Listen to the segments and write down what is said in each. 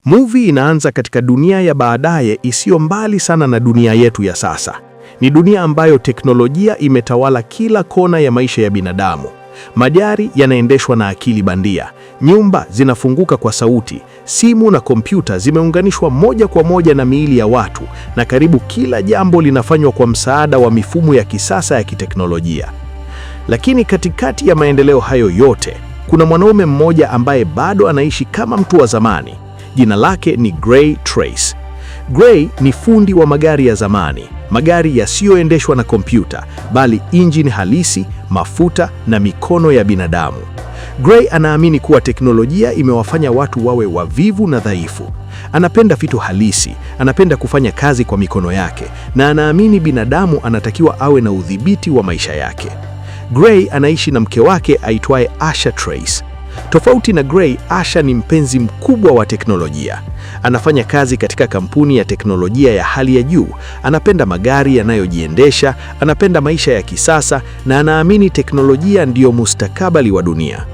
Movie inaanza katika dunia ya baadaye isiyo mbali sana na dunia yetu ya sasa. Ni dunia ambayo teknolojia imetawala kila kona ya maisha ya binadamu. Magari yanaendeshwa na akili bandia, nyumba zinafunguka kwa sauti, simu na kompyuta zimeunganishwa moja kwa moja na miili ya watu, na karibu kila jambo linafanywa kwa msaada wa mifumo ya kisasa ya kiteknolojia. Lakini katikati ya maendeleo hayo yote, kuna mwanaume mmoja ambaye bado anaishi kama mtu wa zamani. Jina lake ni Gray Trace. Gray ni fundi wa magari ya zamani, magari yasiyoendeshwa na kompyuta, bali injini halisi, mafuta na mikono ya binadamu. Gray anaamini kuwa teknolojia imewafanya watu wawe wavivu na dhaifu. Anapenda vitu halisi, anapenda kufanya kazi kwa mikono yake, na anaamini binadamu anatakiwa awe na udhibiti wa maisha yake. Gray anaishi na mke wake aitwaye Asha Trace. Tofauti na Gray, Asha ni mpenzi mkubwa wa teknolojia. Anafanya kazi katika kampuni ya teknolojia ya hali ya juu, anapenda magari yanayojiendesha, anapenda maisha ya kisasa na anaamini teknolojia ndiyo mustakabali wa dunia.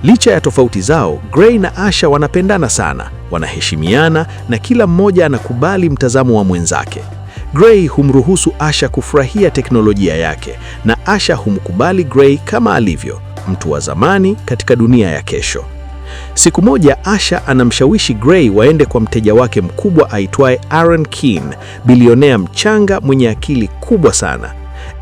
Licha ya tofauti zao, Gray na Asha wanapendana sana, wanaheshimiana na kila mmoja anakubali mtazamo wa mwenzake. Gray humruhusu Asha kufurahia teknolojia yake na Asha humkubali Gray kama alivyo, mtu wa zamani katika dunia ya kesho. Siku moja Asha anamshawishi Gray waende kwa mteja wake mkubwa aitwaye Aaron Keane, bilionea mchanga mwenye akili kubwa sana.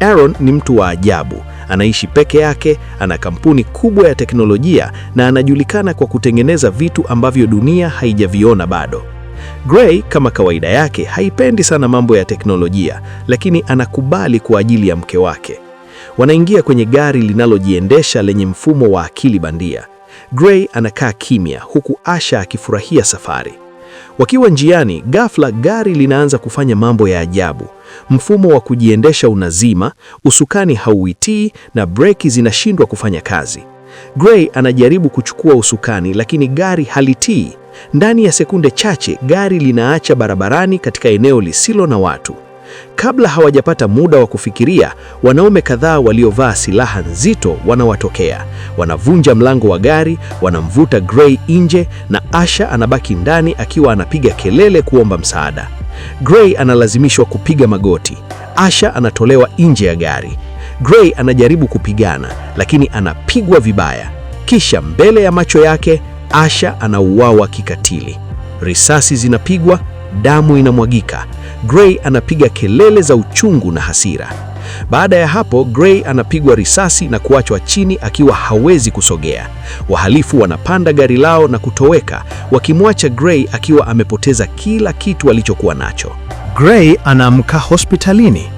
Aaron ni mtu wa ajabu, anaishi peke yake, ana kampuni kubwa ya teknolojia na anajulikana kwa kutengeneza vitu ambavyo dunia haijaviona bado. Gray kama kawaida yake haipendi sana mambo ya teknolojia, lakini anakubali kwa ajili ya mke wake. Wanaingia kwenye gari linalojiendesha lenye mfumo wa akili bandia. Gray anakaa kimya huku Asha akifurahia safari. Wakiwa njiani, ghafla gari linaanza kufanya mambo ya ajabu. Mfumo wa kujiendesha unazima, usukani hauitii na breki zinashindwa kufanya kazi. Gray anajaribu kuchukua usukani lakini gari halitii. Ndani ya sekunde chache gari linaacha barabarani katika eneo lisilo na watu. Kabla hawajapata muda wa kufikiria, wanaume kadhaa waliovaa silaha nzito wanawatokea. Wanavunja mlango wa gari, wanamvuta Gray nje na Asha anabaki ndani akiwa anapiga kelele kuomba msaada. Gray analazimishwa kupiga magoti. Asha anatolewa nje ya gari. Gray anajaribu kupigana, lakini anapigwa vibaya. Kisha mbele ya macho yake, Asha anauawa kikatili. Risasi zinapigwa, damu inamwagika. Gray anapiga kelele za uchungu na hasira. Baada ya hapo, Gray anapigwa risasi na kuachwa chini akiwa hawezi kusogea. Wahalifu wanapanda gari lao na kutoweka, wakimwacha Gray akiwa amepoteza kila kitu alichokuwa nacho. Gray anaamka hospitalini.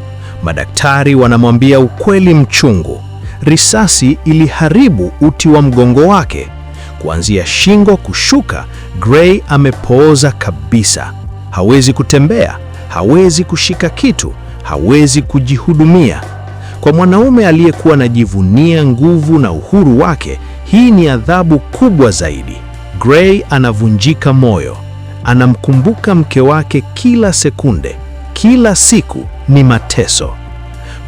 Madaktari wanamwambia ukweli mchungu. Risasi iliharibu uti wa mgongo wake. Kuanzia shingo kushuka, Gray amepooza kabisa. Hawezi kutembea, hawezi kushika kitu, hawezi kujihudumia. Kwa mwanaume aliyekuwa anajivunia nguvu na uhuru wake, hii ni adhabu kubwa zaidi. Gray anavunjika moyo. Anamkumbuka mke wake kila sekunde, kila siku ni mateso.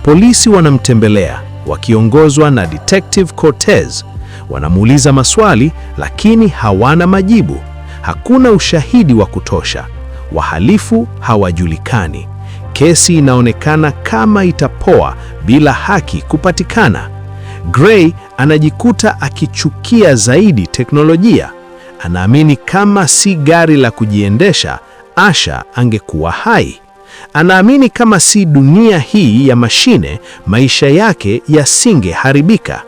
Polisi wanamtembelea wakiongozwa na Detective Cortez. Wanamuuliza maswali lakini hawana majibu. Hakuna ushahidi wa kutosha. Wahalifu hawajulikani. Kesi inaonekana kama itapoa bila haki kupatikana. Gray anajikuta akichukia zaidi teknolojia. Anaamini kama si gari la kujiendesha, Asha angekuwa hai. Anaamini kama si dunia hii ya mashine, maisha yake yasingeharibika.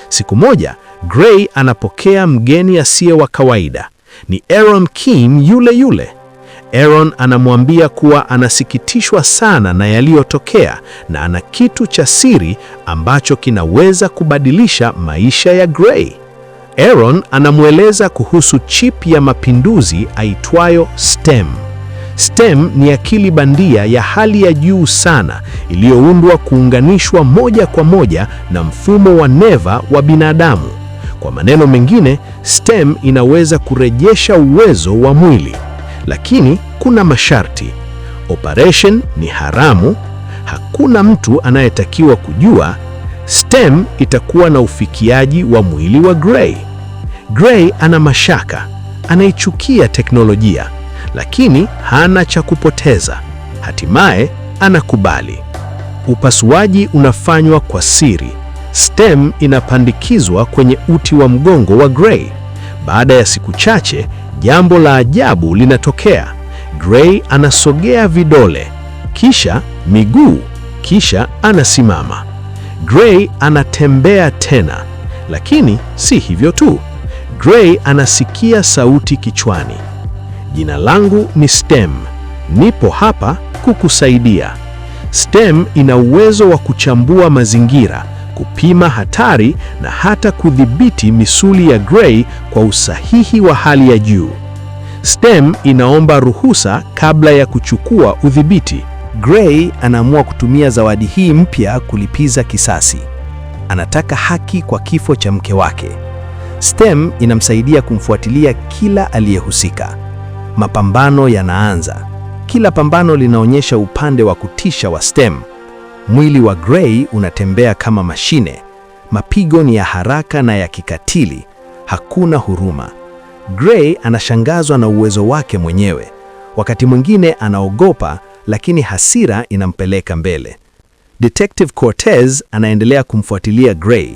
Siku moja, Gray anapokea mgeni asiye wa kawaida. Ni Aaron Keane yule yule. Aaron anamwambia kuwa anasikitishwa sana na yaliyotokea na ana kitu cha siri ambacho kinaweza kubadilisha maisha ya Gray. Aaron anamweleza kuhusu chip ya mapinduzi aitwayo STEM. STEM ni akili bandia ya hali ya juu sana iliyoundwa kuunganishwa moja kwa moja na mfumo wa neva wa binadamu. Kwa maneno mengine, STEM inaweza kurejesha uwezo wa mwili. Lakini kuna masharti. Operation ni haramu, hakuna mtu anayetakiwa kujua. STEM itakuwa na ufikiaji wa mwili wa Gray. Gray ana mashaka. Anaichukia teknolojia, lakini hana cha kupoteza. Hatimaye anakubali. Upasuaji unafanywa kwa siri. Stem inapandikizwa kwenye uti wa mgongo wa Gray. Baada ya siku chache, jambo la ajabu linatokea. Gray anasogea vidole, kisha miguu, kisha anasimama. Gray anatembea tena, lakini si hivyo tu. Gray anasikia sauti kichwani. "Jina langu ni Stem. Nipo hapa kukusaidia." Stem ina uwezo wa kuchambua mazingira, kupima hatari na hata kudhibiti misuli ya Gray kwa usahihi wa hali ya juu. Stem inaomba ruhusa kabla ya kuchukua udhibiti. Gray anaamua kutumia zawadi hii mpya kulipiza kisasi. Anataka haki kwa kifo cha mke wake. Stem inamsaidia kumfuatilia kila aliyehusika. Mapambano yanaanza. Kila pambano linaonyesha upande wa kutisha wa Stem. Mwili wa Gray unatembea kama mashine. Mapigo ni ya haraka na ya kikatili. Hakuna huruma. Gray anashangazwa na uwezo wake mwenyewe. Wakati mwingine anaogopa, lakini hasira inampeleka mbele. Detective Cortez anaendelea kumfuatilia Gray.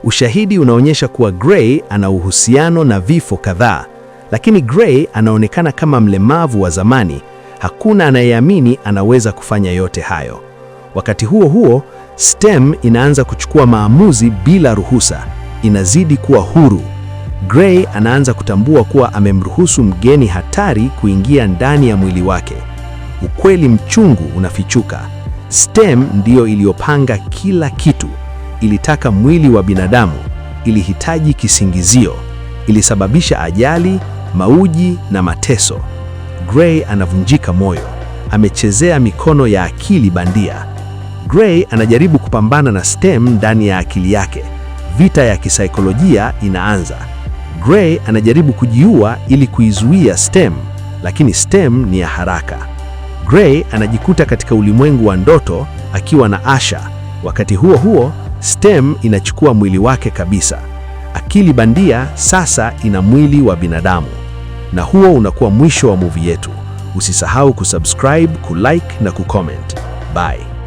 Ushahidi unaonyesha kuwa Gray ana uhusiano na vifo kadhaa, lakini Gray anaonekana kama mlemavu wa zamani. Hakuna anayeamini anaweza kufanya yote hayo. Wakati huo huo, Stem inaanza kuchukua maamuzi bila ruhusa. Inazidi kuwa huru. Gray anaanza kutambua kuwa amemruhusu mgeni hatari kuingia ndani ya mwili wake. Ukweli mchungu unafichuka. Stem ndiyo iliyopanga kila kitu. Ilitaka mwili wa binadamu, ilihitaji kisingizio, ilisababisha ajali, mauji na mateso. Gray anavunjika moyo. Amechezea mikono ya akili bandia. Gray anajaribu kupambana na Stem ndani ya akili yake. Vita ya kisaikolojia inaanza. Gray anajaribu kujiua ili kuizuia Stem, lakini Stem ni ya haraka. Gray anajikuta katika ulimwengu wa ndoto akiwa na Asha. Wakati huo huo, Stem inachukua mwili wake kabisa. Akili bandia sasa ina mwili wa binadamu. Na huo unakuwa mwisho wa movie yetu. Usisahau kusubscribe, kulike na kucomment. Bye.